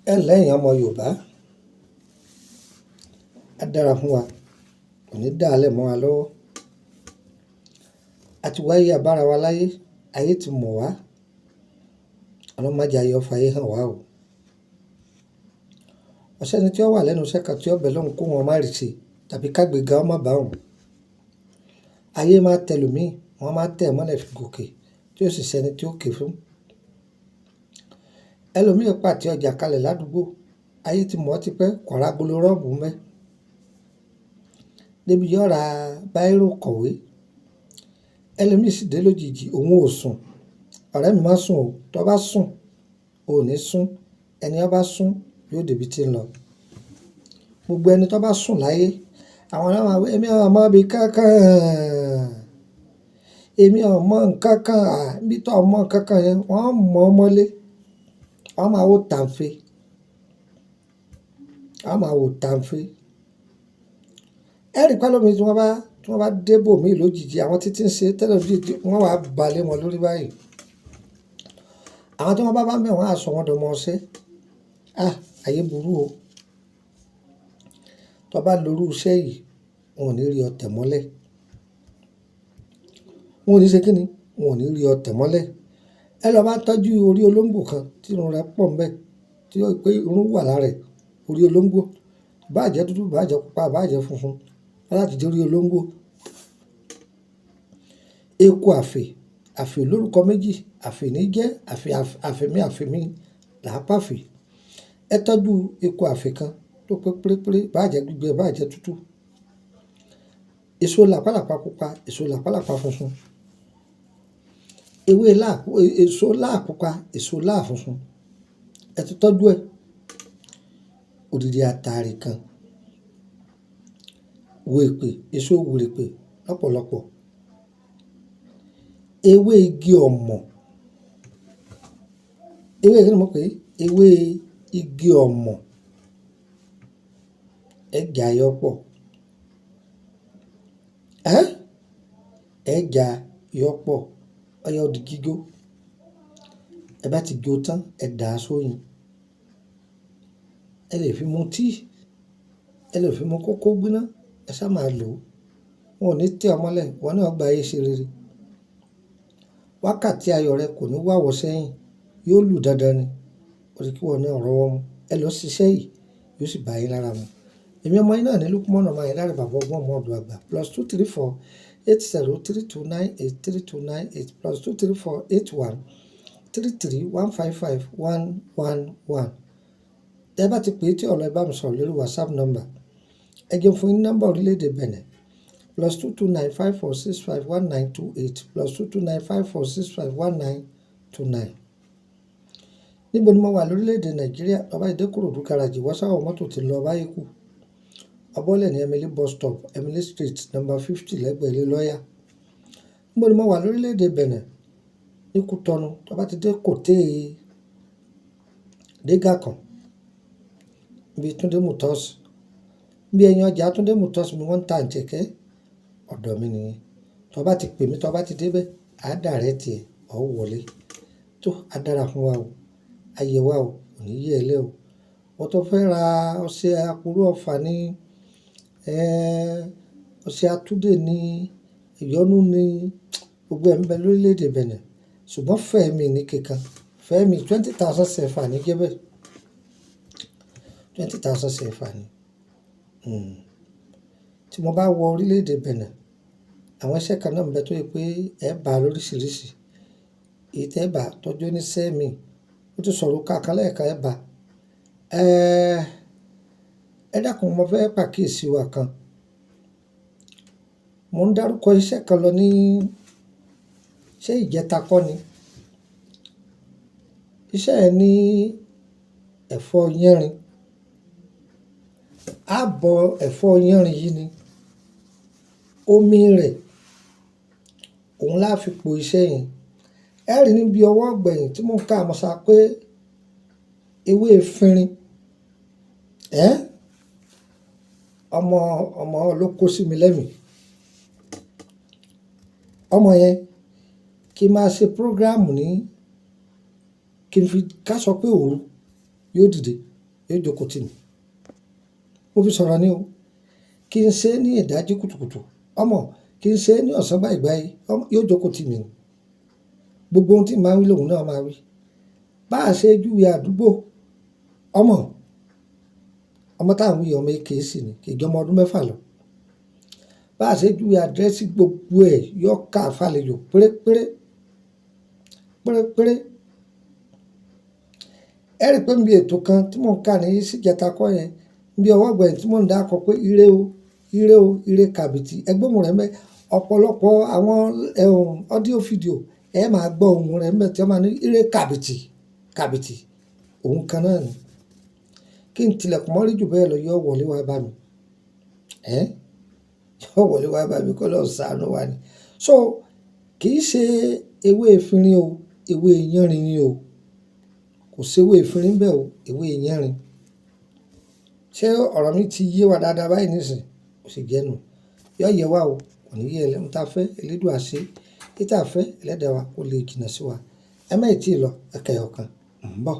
Ẹ ǹlẹ́ ẹ̀yin ọmọ Yorùbá, á dára fún wa, kò ní dàálẹ̀ mọ́ wa lọ́wọ́. A ti wáyé a bára wa láyé, ayé ti mọ̀ wá. Ọlọ́run má jẹ́ ayé ó fayé hàn wá o. Kò sẹ́ni tí ó wà lẹ́nu iṣẹ́ kan tí ó bẹ lọ́hùn kó wọn má rí ṣe tàbí kágbéga ó má bá òun. Ayé máa tẹ ẹlòmíì, wọ́n máa tẹ̀ ẹ́ mọ́lẹ̀ fi gòkè tí ó sì sẹ́ni tí ó ké fún. Ẹlòmíì pàtẹ ọjà kalẹ̀ ládùúgbò, ayé ti mọ̀ ọ́ tipẹ́, kò ra agolo rọ́ọ̀bù ńbẹ̀. Débi yóò ra bírò kọ̀wé. Ẹlòmíì sì dé lójijì, òun ò sùn. Ọ̀rẹ́ mi má sùn o, tó bá sùn, o ò ní sún. Ẹni ó bá sún, yóò dé ibi tí ń lọ. Gbogbo ẹni tó bá sùn láyé, àwọn náà máa wí, "Èmi ò mọ ibi kankan. Èmi ò mọ nǹkan kan." À, níbi tó mọ nǹkan kan yẹn, wọ́n á mọ̀ ọ́ mọ́lé. Wọ́n máa wò tàǹfé. Wọ́n máa wò tàǹfé. Ẹ rí pé ẹlòmíì tí wọ́n bá dé bò mí lójijì, àwọn títí ń ṣe tẹ́lẹ̀ lójijì, wọ́n wá bà lé wọn lórí báyìí. Àwọn tí wọ́n bá bá ń bẹ̀ wọ́n á sọ wọ́n dọmọ ọṣẹ́. Ah, ayé burú o. Tó bá lorú iṣẹ́ yìí, wọn ò ní rí ọ tẹ̀ mọ́lẹ̀. Wọn ò ní ṣe kíni? Wọn ò ní rí ọ tẹ̀ mọ́lẹ̀. Ẹ lọ bá tọ́jú orí olóńgbò kan tí irun rẹ̀ pọ̀ ńbẹ̀, tí ó pé irun wà lára ẹ̀, orí olóńgbò. Bá jẹ́ dúdú, bá jẹ́ pupa, bá jẹ́ funfun, láti jẹ́ orí olóńgbò. Eku àfè, àfè lórúkọ méjì, àfè ní jẹ́, àfè, àfèmí àfèmí là á pàfè. Ẹ tọ́jú eku àfè kan tó pé pérépéré, bá jẹ́ gbígbẹ, bá jẹ́ tútù. Èso làpálàpá pupa, èso làpálàpá funfun. Ewé láà, èso láà pupa, èso láà funfun. Ẹ ti tọ́jú ẹ̀. Odidi atare kan. Wèpè, èso wèrèpè lọ́pọ̀lọpọ̀. Ewé igi ọ̀mọ̀. Ewé kí ni mo pè é? Ewé igi ọ̀mọ̀. Ẹ jà yọ pọ̀. Ẹ́? Ẹ jà yọ pọ̀. Ọ̀yá ó di jíjó. Ẹ bá ti jó tán, ẹ dà á sóyin. Ẹ lè fi mu tíì, ẹ lè fi mu kókó gbóná, ẹ sá máa lò ó. Wọn ò ní tẹ́ ọ mọ́lẹ̀, ìwọ náà gba ayé ṣe rere. Wákàtí ayọ̀ rẹ kò ní wá wọ sẹ́yìn, yóò lù dandan ni. Ó di kí ìwọ náà rọ́wọ́ mú. Ẹ lọ ṣiṣẹ́ yìí, yóò sì bá yín lára mu. Èmi ọmọ yín náà ní Lukman ọmọ Ayinláre bàbá ọgbọ́n ọmọ ọ̀dọ̀ àgbà. +234 80 32 98 32 98 +234 81 33 155 111. Tẹ bá ti pè é tí ọ̀rọ̀ ẹ bá mi sọ̀rọ̀ lórí WhatsApp number. Ẹ jẹ́ n fún yín ní nọ́mbà orílẹ̀-èdè Benin. +229 54 65 19 28 +229 54 65 19 29. Níbo ni mo wà lórílẹ̀-èdè Nàìjíríà? Tó bá ti dé Ìkòròdú garage, wọ́n sáwọ mọ́tò tí ń lọ Báyíkù. Ọ bọ́lẹ̀ ní Emily bus stop, Emily Street, number 50 lẹ́gbẹ̀ẹ́ ilé lọ́yà. Níbo ni mo wà lórílẹ̀-èdè Benin? Ní Kútọ̀nù. Tó bá ti dé Kòté Dégàkàn, níbi Túndé Motors. Bí ẹyin ọjà Túndé Motors mi wọ́n ń ta àǹtẹ̀kẹ́, ọ̀dọ̀ mi nìyẹn. Tó bá ti pè mí, tó bá ti dé bẹ́ẹ̀, a direct ẹ, ọ wọlé. Tó, á dára fún wa o. Ayé wa o, kò ní yẹ ẹ lẹ́ o. Ìwọ tó fẹ́ ra ọṣẹ aporó ọfà ní, ẹ́, ọṣẹ atúdè ní, ìyọnu ní, gbogbo ẹ̀ ń bẹ lórílẹ̀-èdè Benin. Ṣùgbọ́n Fẹ́mi ní kíkan. Fẹ́mi 20,000 CFA ní jẹ́ bẹ́ẹ̀. 20,000 CFA ni. Tí mo bá wọ orílẹ̀-èdè Benin, àwọn iṣẹ́ kan náà ń bẹ tó jẹ pé ẹ bá lóríṣiríṣi. Èyí tí ẹ bá tọ́jú ní sẹ́mi, ó ti sọ̀rọ̀ ká kan lẹ́ẹ̀kan ẹ bá. Ẹ́, ẹ dákun mo fẹ́ pàkíyèsí wa kan. Mo ń dárúkọ iṣẹ́ kan lọ ní, ṣé ìjẹta kọ́ ni? Iṣẹ́ ẹ ní ẹ̀fọ́ yánrin. A bọ ẹ̀fọ́ yánrin yìí ni. Omi rẹ̀, òun la fi po iṣẹ́ yẹn. Ẹ rí níbi ọwọ́ ọ̀gbẹ̀yìn tí mò ń kà mọ́ sá pé ewé efinrin, ẹ́, ọmọ, ọmọ ló kó sí mi lẹ́mìí. Ọmọ yẹn kí n máa ṣe program ní, kí n fi ká sọ pé òru yóò dìde. Yóò jókòó tì mí. Mo fi sọ̀rọ̀ ni o. Kí n ṣe ní ìdájí kùtùkùtù, ọmọ, kí n ṣe ní ọ̀sán báyìí báyìí, yóò jókòó tì mí ni. Gbogbo ohun tí màá wí lòun náà máa wí. Bá a ṣe júwe àdúgbò, ọmọ, ọmọ tá ń wí, ọmọ èké sì ni, kì í jọ ọmọ ọdún 6 lọ. Bá a ṣe júwe àdírẹ́sì, gbogbo ẹ̀ yóò ká fàlejò pérépéré, pérépéré. Ẹ rí pé níbi ètò kan tí mò ń kà ní síjẹta kọ́ yẹn, níbi ọwọ́ ọ̀gbẹ̀yìn tí mò ń dákọ pé ire o, ire o, ire kàbìtì, ẹgbẹ́ ohùn rẹ̀ mẹ́. Ọ̀pọ̀lọpọ̀ àwọn audio video, ẹ máa gbọ́ ohùn rẹ̀ ńbẹ̀ tí wọ́n máa ní ire kàbìtì, kàbìtì. Òun kan náà ni. Kí n tilẹ̀kùn mọ́rí jù bẹ́ẹ̀ lọ, yóò wọlé wá bá mi. Ẹ́, yóò wọlé wá bá mi, kó lọ ṣàánú wa ni. So kì í ṣe ewé efinrin o, ewé yanrìn ni o. Kò sí ewé efinrin bẹ́ẹ̀ o, ewé yanrìn. Ṣé ọ̀rọ̀ mi ti yé wa dáadáa báyìí nísìnyí? Ó sì jẹ́ nu. Yóò yẹ wá o, kò ní yẹ ẹ lẹ́nu tá fẹ́, Elédùà ṣe. Kí tá fẹ́, ẹlẹ́dàá wa kó lè jìnnà sí wa. Ẹ má ì tí ì lọ, ẹ̀ka ẹ̀yọ̀ kan, ń bọ̀.